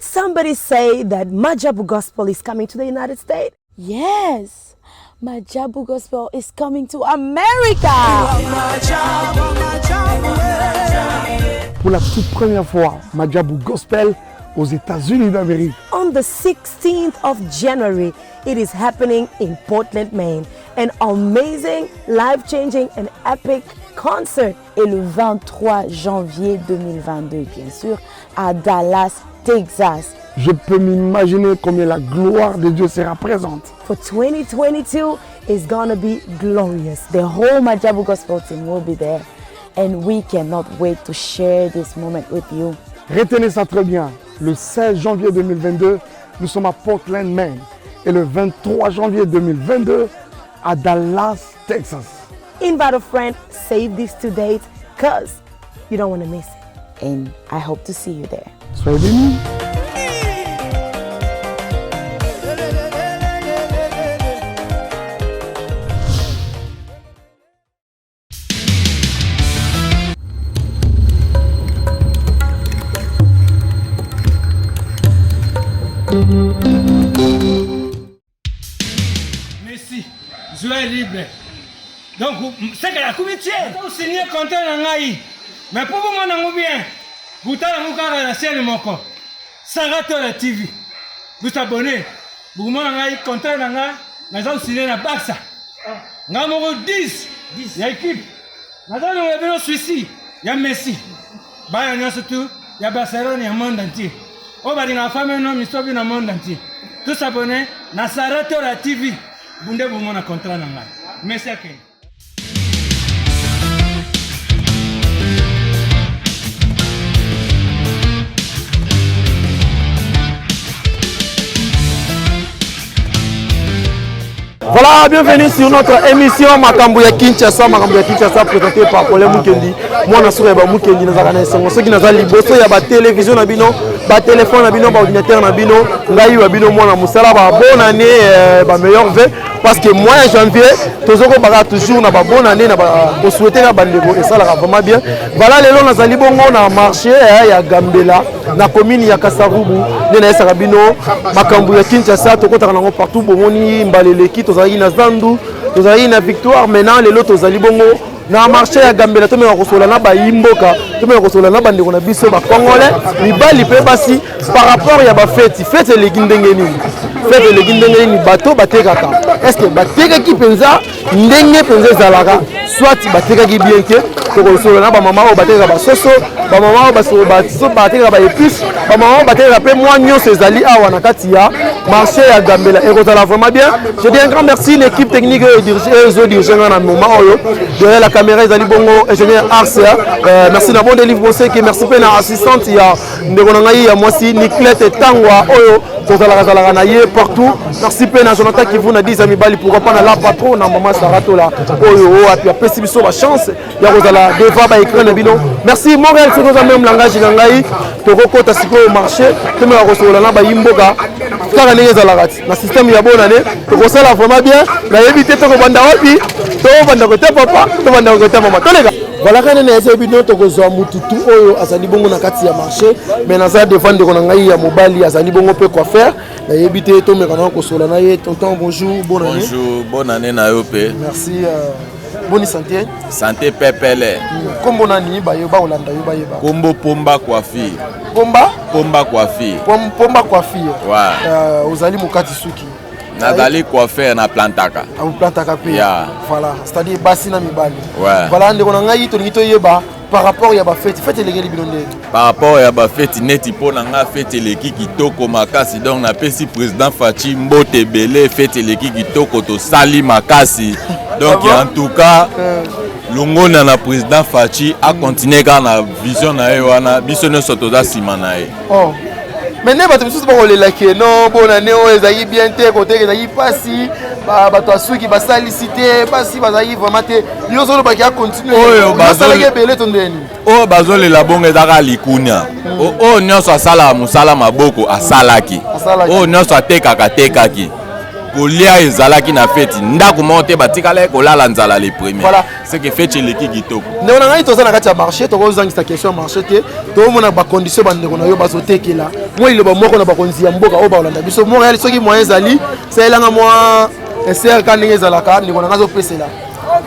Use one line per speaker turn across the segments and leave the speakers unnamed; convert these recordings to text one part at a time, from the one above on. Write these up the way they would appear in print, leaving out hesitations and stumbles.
somebody say that Majabu Gospel is coming to the United States?
Yes, Majabu Gospel is coming to America.
Pour la toute première fois, Majabu Gospel aux États-Unis d'Amérique.
On the 16th of January, it is happening in Portland, Maine. An amazing, life-changing and epic concert.
Et le 23 janvier 2022, bien sûr, à Dallas, Texas.
Je peux m'imaginer combien la gloire de Dieu sera présente.
For 2022 is gonna be glorious.
The whole Majabu Gospel team will be there and we cannot wait to share this moment with you.
Retenez ça très bien. Le 16 janvier 2022, nous sommes à Portland, Maine. Et le 23 janvier 2022, à Dallas, Texas.
Invite a friend, save these two dates, cause you don't want to miss it.
And I hope to see you there.
Soyez bénis.
Messi, joueur libre. Donc, seke akomi tie osigne contrat na ngai mais mpo bomona yango bien botala yango kaka na chaîne moko Sarah Tola TV bosabone bokomona ngai contrat na ngai naza kosigne na Barça ngai moko 10 ya équipe naza longola bino suisi ya Messi bana nyonso tu ya Barcelone ya monde entier oyo balingaka fame no misobi na monde entier tosabone na Sarah Tola TV bunde bomona contrat na ngai Messi akende.
Voilà, bienvenue sur notre émission Makambo ya Kinshasa, Makambo ya Kinshasa présenté par Paulin Mukendi. Moi na suka ya ba Mukendi nazalaka na esengo soki naza liboso ya ba télévision na bino, ba téléphone na bino, ba ordinateur na bino, ngai wa bino mwana mosala ba bonne année, euh, ba meilleurs vœux parce que mois ya janvier tozokobaka toujours na ba bonne année na ba kosouhaiter na bandeko esalaka vraiment bien. Voilà lelo nazali bongo na marché eh, ya Gambela na commune ya Kasavubu nde nayesaka bino makambo ya Kinshasa tokotaka nango partout bomoni mbala eleki tozalaki na Zandu tozalaki na Victoire maintenant lelo tozali bongo na marché ya Gambela tomeka kosolola na bayi mboka tomeka kosolola na bandeko na biso ba congolais mibali mpe basi par rapport ya bafeti feti eleki ndenge nini feti eleki ndenge nini bato batekaka est ce que batekaki mpenza ndenge mpenza ezalaka soit batekaki bien te tokosolola na bamama oyo batekaka basoso bamama oyo batekaka baepice bamama oyo batekaka mpe mwa nyonso ezali awa na kati ya marché ya gambela ekozala vraiment bien je dis un grand merci l'équipe technique oyo ezodirige nga na moment oyo derrière la caméra ezali bongo ingénieur arca euh, merci na bon delive boseke merci mpe na assistante ya ndeko na ngai ya mwasi niclete tangwa oyo tozalaka zalaka na ye partout merci mpe na jonathan kivu na 10 ya mibali pourquoi pas na la patron na mama saratola oyo oyo api apesi biso bachance ya kozala devant baécran na bino merci montréal soki oza meme langage na ngai tokokota sikoyo marché tomeka kosolola na bayi mboka kaka ndenge ezalaka ti na système ya bonane tokosala vraiment bien nayebi te tokobanda wapi tobanda kote papa tobanda kote mama toleka Voilà kaka nene eza bino tokozwa mututu oyo azali bongo na kati ya marché mais naza devant ndeko na ngai ya mobali azali bongo mpe coiffeur nayebi te tomeka na kosola na ye tonton bonjour bonne année
bonjour bonne année na yo mpe
merci euh, boni santé
santé pepele
hmm, kombo nani bayo bakolanda yo bayeba
kombo pomba coiffure
pomba
pomba coiffure
pomba coiffure
ouais.
euh, ozali mokati suki
nazali coiffeur na plantaka
oplantaka mpe
yeah.
voilà c'est-à-dire basi na mibali
ouais.
voilà ndeko na ngai tolingi toyeba par rapport ya bafeti feti elekeli bino ndenge
par rapport ya bafeti neti mpo na nga feti eleki kitoko makasi donc napesi président faci mbote ebele feti eleki kitoko tosali makasi donc en tout cas euh. longonya na président faci acontinue kaka na vision na ye wana biso nyonso toza nsima na ye
oh. mais nde bato mosusu bakolela ke no bonane oyo ezalaki bien te koteka ezalaki mpasi bato ya suki basalisi te basi bazalaki vraiment te yo ozolobaki acontinueosalaki ebele to ndeni
oyo bazolela bongo ezaka likunia hmm. oyo nyonso asalaka mosala maboko asalaki oyo nyonso atekaka atekaki kolia ezalaki na feti ndako moko te batikalaki kolala nzala le premier
voilà.
C'est que feti eleki kitoko.
Ndeko na ngai, toza na kati ya marché, tokozangisa question ya marché te. Toomona bacondition bandeko na yo bazotekela. Mwa liloba moko na bakonzi ya mboka oyo bakolanda biso Montréal, soki moyen ezali, salelanga mwa SRK ndenge ezalaka, ndeko na ngai azopesela.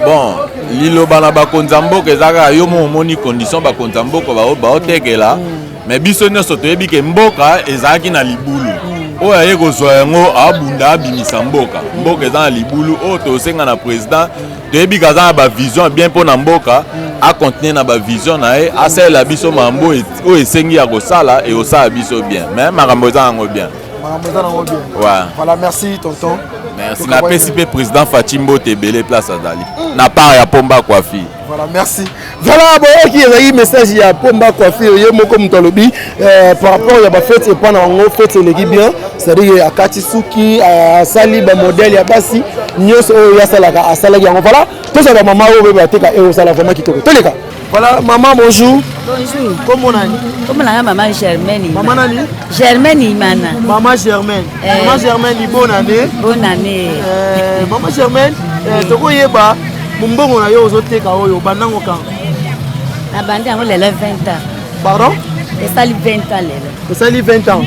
Bon, liloba na bakonzi ya mboka eza kaka yo mo omoni condition bakonzi ya mboka baotekela. Mais biso nyonso toyebi ke mboka ezalaki na libulu. Oyo aye kozwa yango abunda abimisa mboka. Mboka eza na libulu. Oyo tosenga na président, toyebi ke aza na bavision bien mpo na mboka, acontinue na bavision na ye, asalela biso makambo oyo esengi ya kosala, ekosala biso bien. Mais makambo eza yango bien.
Makambo eza nango bien.
Ouais.
Voilà, merci tonton.
Merci. Napesi mpe président Fatshi mbote ebele place azali na part ya Pomba Coiffure.
Voilà, merci. Voilà, boyoki ezalaki message ya Pomba Coiffure, ye moko moto alobi par rapport ya bafete epa na bango, fete eleki bien, c'est-à-dire akati suki, asali bamodele ya basi nyonso oyo ye asalaka, asalaki yango. Voilà, tozala bamama oyo oyo bateka e osala vraiment kitoko. Toleka. Voilà, maman, bonjour.
Bonjour.
Kombo nani?
Kombo na nga Maman Germaine Imana.
Maman nani?
Germaine Imana.
Maman Germaine.
Eh.
Maman Germaine, bonne année.
Bonne année.
Maman Germaine, tokoyeba mombongo na yo ozoteka oyo bandango kan?
Nabandi yango lelo 20 ans.
Pardon?
Esali 20 ans lelo.
Osali 20 ans.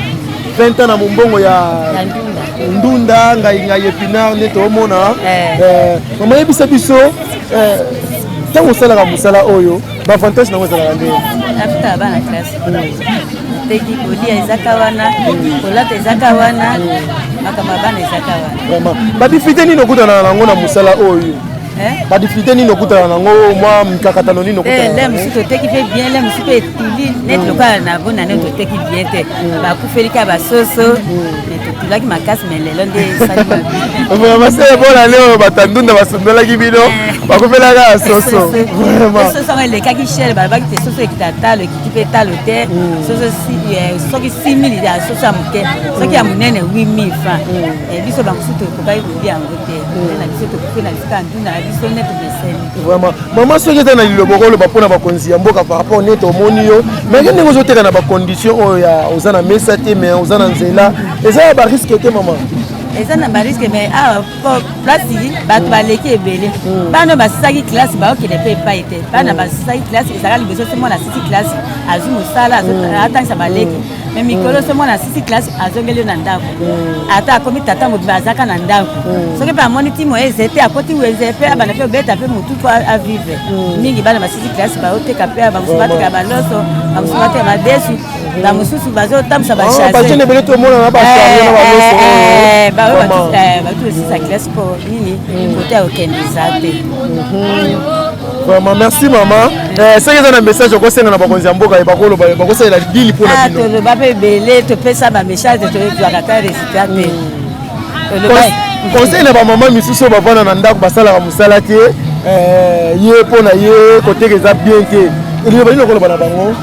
20 ans na mombongo ya
Ya ndunda.
Ndunda, ngai ngai épinard nde toomona.
Eh.
Mama, yebisa biso, ntango osalaka mosala oyo, baavantage nango ezalaka ndenge?
Nafutaka bana classe. Teki kolia ezaka wana, kolata ezaka wana, makambo ya bana ezaka wana.
Vraiment, badifficulté nini okutana nango na mosala oyo?
Eh?
Badifficulté nini okutana nango, mwa mikakatano nini okutana
Le
nango?
mosusu toteki mpe bien, le mosusu mpe etuli neti lokola na bonane toteki bien te, bakufeli kaka basoso, mais totulaki makasi, mais lelo nde esali mabe.
Vraiment, c'est bon année oyo batandunda basundolaki bino, bakufelaka ya soso vraiment.
Soso yango elekaki cher, balobaki te soso ekita talo, ekiti mpe talo te. Soso soki 6000 ya soso ya moke, soki ya monene 8000 francs. Biso bamosusu tokokaki kolia yango te. Nde na biso tokufi na biso kaka ndunda na biso nde tomeseni.
Vraiment, mama, soki eza na liloba okoloba mpona bakonzi ya mboka par rapport neti omoni yo, mais ke ndenge ozoteka na bacondition oyo ya oza na mesa te, mais oza na nzela, eza ya barisque te, mama?
Eza na barisque, mais awa po place bato baleki ebele. Bana oyo basisaki classe baokende mpe epai te. Bana basisaki classe, ezalaka liboso so mwana asisi classe azwi mosala, atangisa baleki, mais mikolo so mwana asisi classe azongeli yo na ndako, ata akomi tata mobimba azaka na ndako. Soki mpe amoni ti moye eze te, akoti wenze mpe abanda mpe obeta mpe motu mpo avivre. Mingi bana basisi classe baoteka mpe, bamosusu bateka baloso, bamosusu bateka madesu, bamosusu bazotambwisa.
Bajeune ebele tomona na bachariot na baloso oyo.
Batu osisa classe mpo nini kote ya kokende eza te.
Vraiment, merci mama. Soki eza na message okosenga na bakonzi ya mboka, bakoloba bakosalela dili mpona bino.
Toloba mpe ebele, topesa bamessage, tozwaka ta résultat te. Toloba.
Conseil na bamama misusu oyo bavanda na ndako, basalaka mosala te, ye mpo na ye koteka eza bien te, liloba nini okoloba na bango?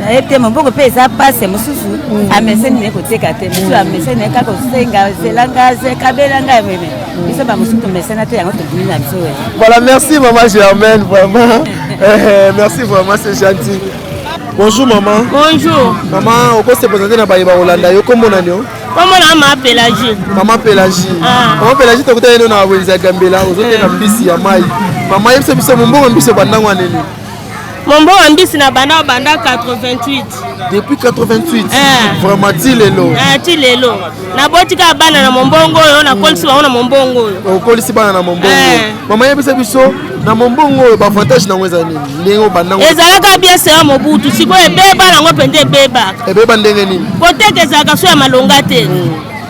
Naye te, moboko mpe eza pase. Mosusu ameseni naye koteka te, mosusu ameseni naye kaka kosenga, zelanga, kabela ngai meme. Biso bamosusu tomesena te, yango tobimi na biso.
Voilà, merci maman Germaine, vraiment. Merci vraiment, c'est gentil. Bonjour maman.
Bonjour.
Maman, oko se présenter na bayeba kolanda yo, kombo nani yo?
Kombo na Mama Pélagie.
Maman Pélagie.
Ah.
Maman Pélagie, tokutani eno na wenze ya Gambela, ozoteka mbisi ya mai. Mama, yebisa biso, mombongo mbisi bandango nini?
Mombongo ya mbisi na banda banda 88.
Depuis 88.
Eh.
Vraiment, ti lelo.
Ah, ti lelo. Naboti kaka bana na mombongo oyo, nakolisi bango na mombongo oyo.
Okolisi bana na mombongo.
Eh.
Mama, yebisa biso, na mombongo oyo baavantage nango eza nini? Ndenge obandango.
Ezalaka bien sera Mobutu, sikoyo ebeba nango mpenza, ebebaka.
Ebeba ndenge nini?
Koteka ezalaka so ya malonga te.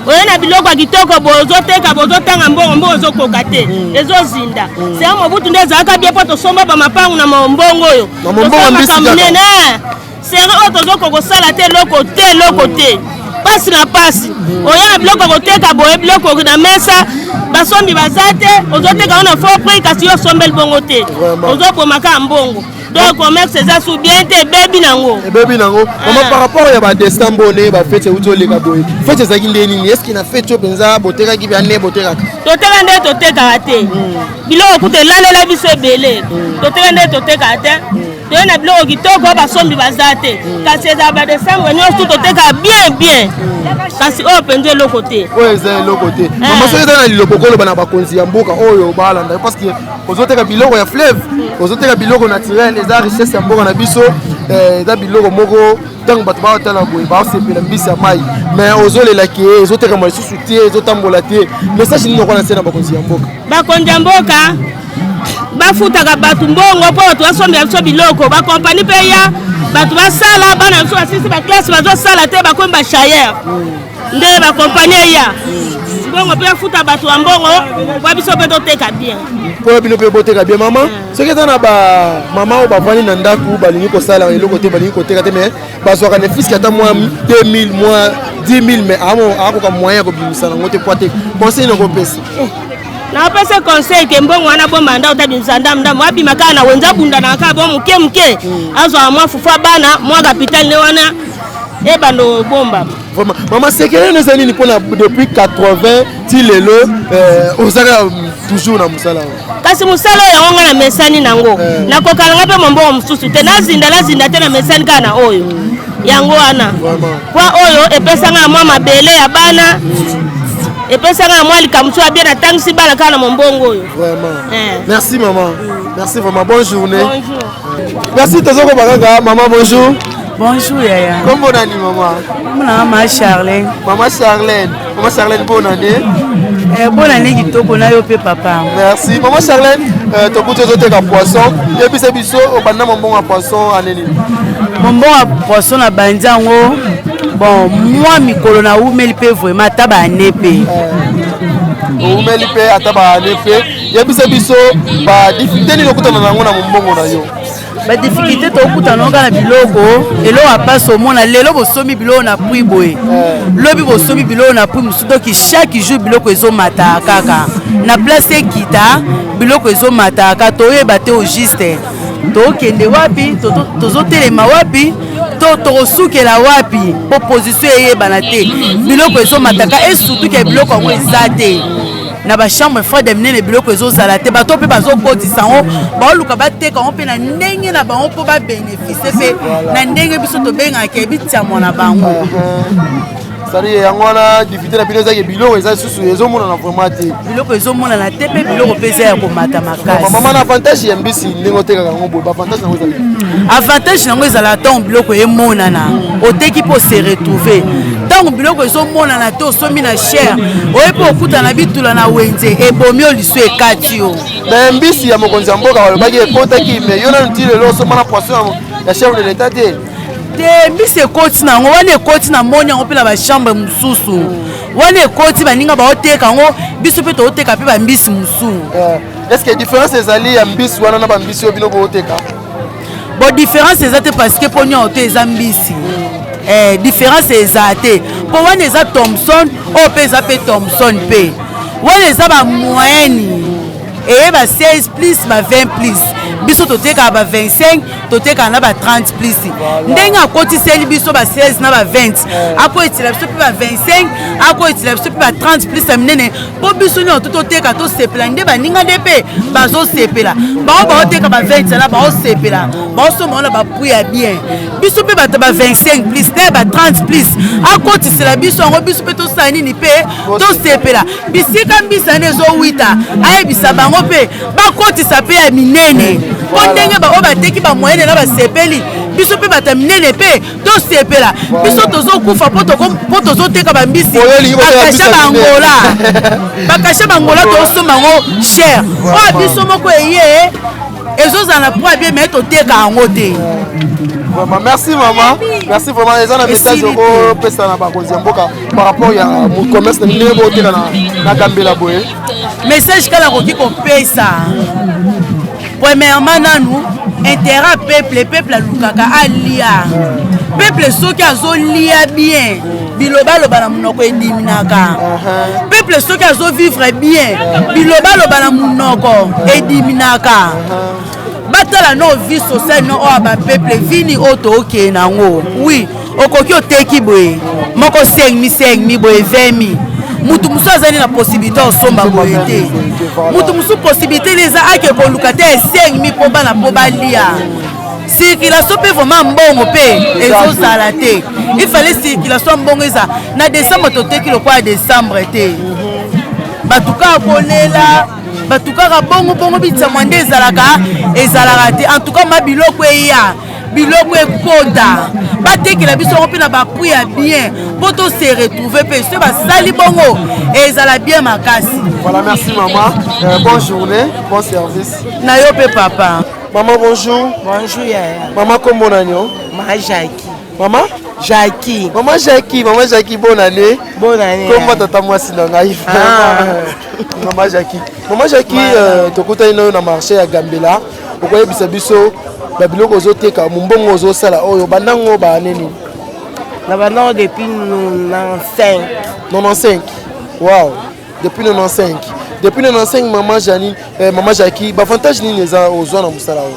Oye na biloko ya kitoko boye, ozoteka, bozotanga mbongo, mbongo ezokoka te, ezozinda. Sera Mobutu nde ezalaka bien, mpo tosomba bamapangu na mombongo oyo.
Na mombongo ya mbisi
makambo
kaka.
nene sere oyo tozokoka kosala te, eloko te, eloko te, pasi na pasi. Oya na biloko ya koteka boye, biloko na mesa, basombi baza te, ozoteka ngo na fort prix, kasi yo osombeli bongo te.
Vraiment.
Ozoboma kaka mbongo. Donc commerce eza su bien te, ebebi nango.
Ebebi nango mama.
Ah.
Par rapport ya badécembre oyo, ndenge bafete euti oleka boye, fete ezalaki nde nini? Est-ce na fete oyo mpenza botekaki bia nde botekaka?
Toteka nde totekaka te. Biloko kuta elalela biso ebele. Toteka nde totekaka te. Toye na biloko kitoko, basombi baza te. Kasi ezala ba décembre nyonso tu toteka bien bien. Kasi oyo mpenza eloko te.
Oyo eza eloko te. Mama, soki eza na liloko koloba na bakonzi ya mboka oyo balanda, parce que ozoteka biloko ya fleuve, ozoteka biloko naturel, eza richesse ya mboka na biso, eza biloko moko ntango bato baotala boye baosepela mbisi ya mai, mais ozolela ke ezotekama lisusu te, ezotambola te. Message nini okona se na bakonzi ya mboka?
Bakonzi ya mboka bafutaka bato mbongo mpo bato basombela biso biloko, bakompani mpe ya bato basala, bana biso basilisi baklasse bazosala te, bakomi bachayeur. Nde bakompani eya mbongo mpe afuta bato ya mbongo po biso mpe toteka bien.
Mpo bino mpe boteka bien. Mama, soki eza na bamama oyo bavandi na ndako, balingi kosala eloko te, balingi koteka te, mais bazwaka ne fiske ata mwa 2000, mwa 10 000, mais akoka moyen ya kobimisa nango te, po te conseil nakopesa?
Napesa conseil ke mbongo wana bomba ndako ta bimisa ndambo ndambo, abima kaka na wenze, abundanaka kaka bo moke moke, azwaka mwa fufu ya bana, mwa capital nde wana ebanda obombama.
Vraiment, mama, sekele no eza nini mpona depuis 80 ti lelo ozaka toujours na mosala wana?
Kasi mosala oyo yango ngai namesani nango, nakokala nga mpe mombongo mosusu te, nazinda nazinda te, namesani kaka na oyo yango wana. Po oyo epesanga mwa mabele ya bana, epesanga mwa likambo mosusu ya bien, natangisi bana kaka na mombongo oyo.
Vraiment. Merci maman, merci vraiment, bonne journée.
Bonjour.
Merci. Tozokoba kaka. Mama, bonjour.
Bonjour yaya.
Kombo nani, mama?
Kombo na mama Charlène.
Mama Charlène, mama Charlène, bonne année.
Eh, bonne année kitoko na yo mpe papa.
Merci mama Charlène. Tokuti ozoteka poisson, yebisa biso, obanda mombongo ya poisson année nini?
Mombongo ya poisson na bandi yango, bon, mwa mikolo naumeli mpe vraiment ata baane mpe.
Oumeli mpe ata baane mpe. Yebisa biso badifficulté nini okutana na yango na mombongo na yo?
Badifficulté tokutana kaka na biloko, eloko ya mpasi, omona lelo bosomi biloko na prix boye, lobi bosomi biloko na prix mosusu. Donc chaque jour biloko ezomata kaka na place ekita, biloko ezomata kaka, toyeba te au juste tokende wapi, tozotelema wapi, to tokosukela wapi, po position eyebana te. Biloko ezomataka e surtout ke biloko yango eza te na bachambre froide ya minene, biloko ezozala te. Bato mpe bazokotisa yango, baoluka bateka yango mpe na ndenge na bango mpo babénéficie mpe na ndenge biso tobengaka bitiamwa na bango.
C'est-à-dire yango wana difficulté na bino ezaki biloko eza lisusu ezomonana vraiment te.
Biloko ezomonana te mpe biloko mpe eza ya komata makasi.
Mama, na avantage ya mbisi, ndenge otekaka yango boye, baavantage nango ezali?
Avantage nango ezalaka ntango biloko emonana, oteki mpo se retrouve. Ntango biloko ezomonana te, osombi na cher, oye mpe okutana bitula na wenze, ebomi yo liso, ekati yo.
Mais mbisi ya mokonzi ya mboka balobaki ekotaki, mais yo nanu ti lelo osomba na poisson ya chef de l'état te?
Te, mbisi ekoti na yango wana, ekoti na moni yango mpe na bachambre mosusu wana ekoti, baninga baoteka yango, biso mpe tooteka mpe bambisi mosusu.
Est ce que différence ezali ya mbisi wana na bambisi oyo bino booteka?
Bon, différence eza te, parce que mpo nyonso te eza mbisi. Différence eza te, mpo wana eza thomson, oyo mpe eza mpe thomson, mpe wana eza bamoyenne eye ba 16 plus, ba 20 plus. Biso totekaka ba 25, totekaka na ba 30 plus. Ndenge akotiseli biso ba 16 na ba 20, akoetila biso mpe ba 25, akoetila biso mpe ba 30 plus ya minene, mpo biso nyonso to toteka, tosepela nde baninga nde mpe bazosepela. Bao baoteka ba 20 na baosepela, baosomba wana baprix ya bien. Biso mpe bato ba 25 plus na ba 30 plus, akotisela biso yango, biso mpe tosala nini mpe tosepela. Bisika mbisa wana ezowita, ayebisa bango mpe bakotisa mpe ya minene, mpo ndenge baoyo bateki bamoyenne na basepeli, biso mpe bato ya minene mpe tosepela. Biso tozokufa mpo tozoteka bambisi bakasha bangola, bakasha bangola, tosomba yango cher. Oyo biso moko eye ezozala na poids bien, mais toteka yango te.
Vraiment, merci maman, merci vraiment. Eza na message okopesa na bakonzi ya mboka par rapport ya commerce na ndenge boteka na Gambela boye?
Message kala akoki kopesa, premièrement nanu intérêt peuple. Peuple alukaka alia. Peuple soki azolia bien, bilobaloba na monoko ediminaka. Peuple soki azovivre bien, bilobaloba na monoko ediminaka. Batala no vie sociale no oyo bapeuple vini oyo tookende nango. Oui, okoki oteki boye moko 5 mi 5 mi boye 20 mi, mutu mosusu azali na possibilité osomba boye te. Mutu mosusu possibilité nde eza ake koluka te 5 mi mpo bana mpo balia. Circulation mpe vraiment mbongo mpe ezozala te. Il fallait circulation mbongo eza na décembre, toteki lokola décembre te. Bato kaka kolela, bato kaka bongo bongo, bitsamwa nde ezalaka ezalaka te. En tout cas, ma biloko eya, biloko ekota, batekela biso yango mpe na baprix ya bien mpo to se retrouve mpe. Soki basali bongo, ezala bien makasi.
Voilà, merci maman. Bonne journée, bon service.
Na yo mpe, papa.
Maman, bonjour.
Bonjour, yaya.
Maman, kombo nani yo?
Ma Jackie.
Mama?
Jackie.
Maman Jackie, maman Jackie, bonne année.
Bonne année.
Kombo tata mwasi na ngai.
Ah.
Maman Jackie. Maman Jackie, tokutani nayo na marché ya Gambela. Okoyebisa biso babiloko ozoteka, mombongo ozosala oyo, bandango baane nini?
Na bandango depuis 95.
95. Wow. Depuis 95. Depuis 95, maman Janine, maman Jackie, ba avantage nini eza ozwa na mosala oyo?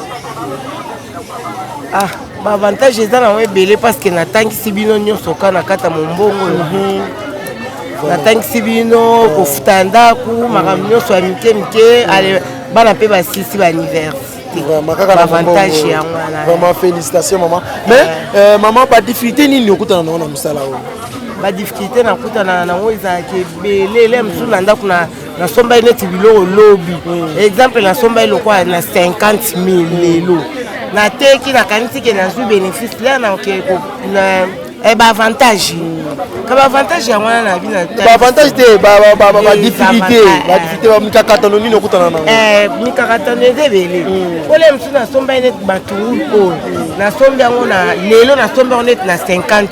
Ah, baavantage eza nango ebele parce que natangisi bino nyonso ka na kati ya mombongo oyo. Natangisi bino, kofuta ndako, makambo nyonso ya mike mike. Ale, bana mpe basisi bauniversité.
Vraiment, kaka na
Baavantage
mombongo.
yango wana.
Vraiment, félicitations maman. Mais maman, badifficulté nini okutana nango na mosala oyo?
Badifficulté nakutana nango ezalaka ebele. Ele mosusu na ndako nasomba ye neti biloko lobi, exemple nasomba ye lokola na 50 000, lelo nateki, nakanisi ke nazwi bénéfice lere naoke baavantage ka baavantage yango wana na bino.
Baavantage te, badifficulté, badifficulté, mikakatano nini okutana nango?
Mikakatano eza ebele. Ole mosusu nasomba ye neti batungulu oyo, nasombi yango na lelo, nasombi yango neti na 50 000,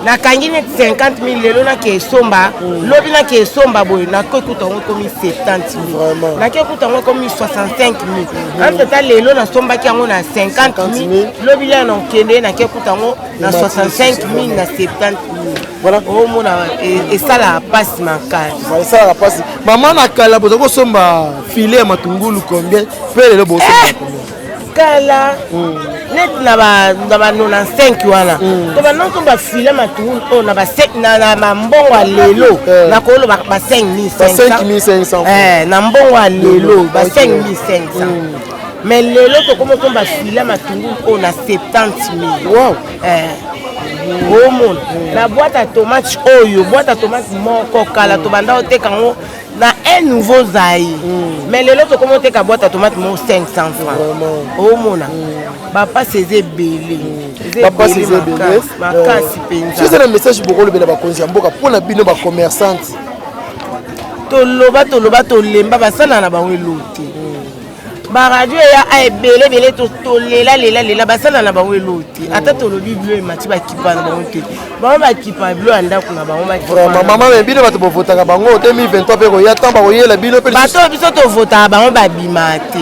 nakangi neti 50 000, lelo nake esomba, lobi nake esomba boye, nakoki kuta yango ekomi 70 000, nake kuta yango ekomi 65 000. Entre ta lelo nasombaki yango na 50 000, lobi lelo nakokende, nake kuta yango na 65 000, na 70 000. Omona, esalaka mpasi makasi.
Esalaka mpasi, mama. Na kala boza kosomba filet ya matungulu combien, mpe lelo bosomba combien?
Kala neti na ba 95 wana, to banonsomba filet matungulu oyo na bambongo ya lelo, nakoloba ba 5500 na mbongo ya lelo, ba 5500. Mais lelo tokomi osomba filet matungulu oyo na 70 000. Omona, na boîte ya tomate oyo, boîte ya tomate moko, kala tobanda oteka yango na un nouveau Zaïre, mais lelo tokomi oteka boîte ya tomate moko 500 francs. Omona, bapasi eza ebele.
Bapasi eza ebele.
Makasi mpenza.
Eza na message bokolobela bakonzi ya mboka mpona bino bacommerçante?
Toloba, toloba, tolemba, basala na bango elo te. Baradio eya ebele ebele, tolela lela lela, basala na bango elo te. Ata tolobi bilo emati, bakipa na bango te. Bango bakipa bilo ya ndako na bango.
Vraiment, mama, me bino bato bovotaka bango, 2023 mpe koya, ntan bakoyela bino mpe.
Bato oyo biso tovotaka bango babima te.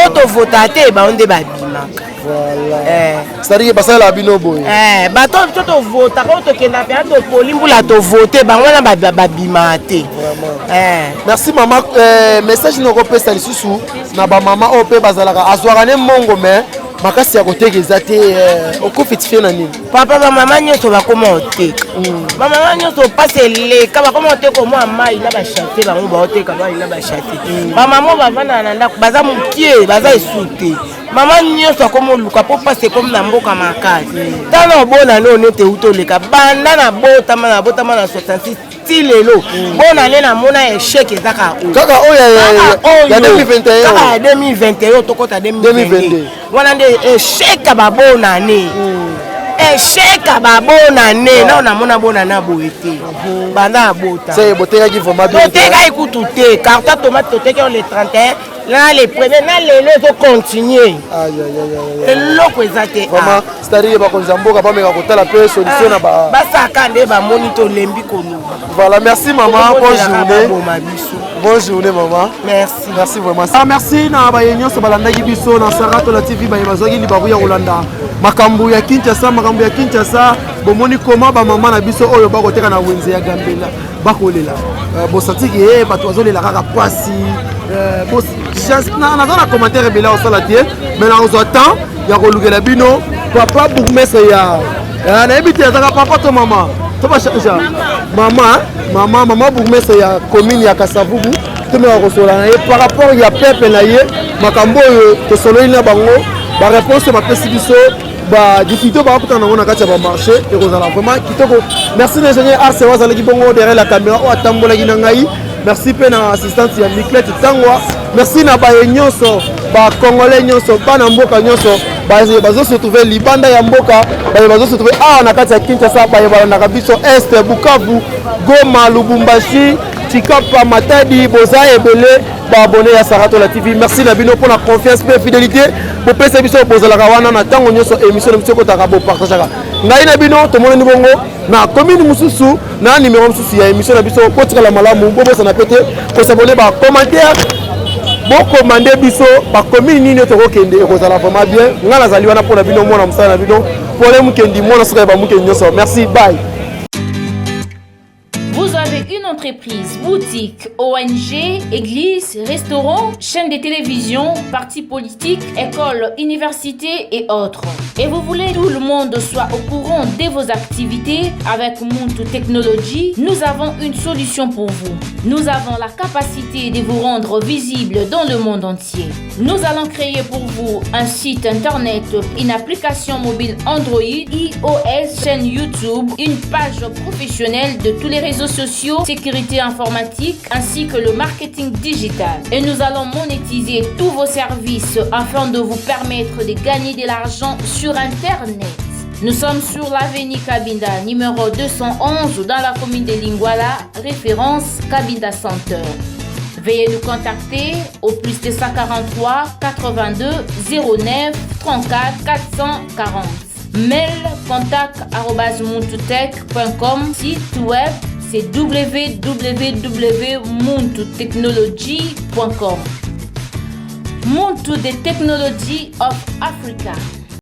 Oyo tovotaka te, bango nde babimaka.
Voilà, c'est-à-dire basalelaka bino boye.
Bato oyo biso tovotaka, oyo tokenda mpenza, topoli mbula, tovote bango wana, babimaka te.
Merci mama. Message nini okopesa lisusu na bamama oyo mpe bazalaka, azwaka ne mbongo mais makasi ya koteka eza te? Okofortifie na nini?
Papa, bamama nyonso bakoma oteka. Bamama nyonso mpasi eleka, bakoma oteka omwa mai na bashate. Bango baoteka mai na bashate. Bamama oyo bavandaka na ndako baza mokie, baza esu te. Mama nyonso akoma oluka mpo mpasi ekomi na mboka makasi. Tala, obona no nete euti oleka banda na botama, na botama na 66 ti lelo, bona nde namona échec eza kaka oyo.
Kaka oyo ya 2021?
Kaka ya 2021, tokɔta 2022 wana nde échec ya babonane, échec ya babonane. Nao namona bonane boye te banda abota.
Botekaki vraiment bien?
Totekaki kutu te. Carton tomate toteki le 31 na le premier, na lelo ezocontinue, eloko eza te.
Vraiment, c'est-à-dire bakonzi ya mboka bameka kotala mpe solution na ba
Basaka nde bamoni, tolembi koloba.
Voilà, merci maman, bonne journée. Bonne journée maman.
Merci.
Merci vraiment. Ah, merci na baye nyonso balandaki biso na Saratola TV, baye bazwaki libaku ya kolanda makambo ya Kinshasa, makambo ya Kinshasa. Bomoni koma bamama na biso oyo bakoteka na wenze ya Gambela bakolela, bosantiki ye bato bazolela kaka pwasi. Naza na commentaire ebele osala te, mais nakozwa temps ya kolukela bino papa bourgmestre ya, nayebi te azaka papa to mama to bachange, mama, mama, mama bourgmestre ya commune ya Kasavubu. Tomeka kosolola na ye par rapport ya peuple na ye. Makambo oyo tosololi na bango. Baréponse bapesi biso, badifficulté bakokutana nango na kati ya bamarché, ekozala vraiment kitoko. Merci na ingénieur Arce oyo azalaki bongo derrière la caméra, oyo atambolaki na ngai. Merci mpe na assistante ya Miclete Tangwa. Merci na baye nyonso, bacongolais nyonso, bana mboka nyonso bazo se retrouve libanda ya mboka, baye bazo se retrouve awa na kati ya Kinshasa, baye balandaka biso Est, Bukavu, Goma, Lubumbashi, Chikapa, Matadi. Boza ebele baabonné ya Saratola TV. Merci na bino mpona confiance mpe fidélité bopesa biso. Bozalaka wana na ntango nyonso émission na biso ekotaka, bopartageaka. Ngai na bino tomonani bongo na commune mosusu, na numéro mosusu ya émission na biso. Botikala malamu, bobosana pe te kos'abonner, bacommentaire, bokomande biso bacommune nini tokokende. Ekozala vraiment bien. Ngai nazali wana mpona bino, mwana mosala na bino, Pole Mukendi, mwana suka ya bamukendi nyonso. Merci, bye.
Vous avez une entreprise, boutique, ONG, église, restaurant, chaîne de télévision, parti politique, école, université et autres. Et vous voulez que tout le monde soit au courant de vos activités? Avec Muntu Technology, nous avons une solution pour vous. Nous avons la capacité de vous rendre visible dans le monde entier. Nous allons créer pour vous un site internet, une application mobile Android, iOS, chaîne YouTube, une page professionnelle de tous les réseaux sociaux, sécurité informatique ainsi que le marketing digital. Et nous allons monétiser tous vos services afin de vous permettre de gagner de l'argent sur Internet. Nous sommes sur l'avenue Kabinda, numéro 211, dans la commune de Lingwala, référence Kabinda Center. Veuillez nous contacter au plus 243 82 09 34 440. Mail contact @muntutech.com. Site web, c'est www.muntutechnology.com. Muntu the Technology of Africa.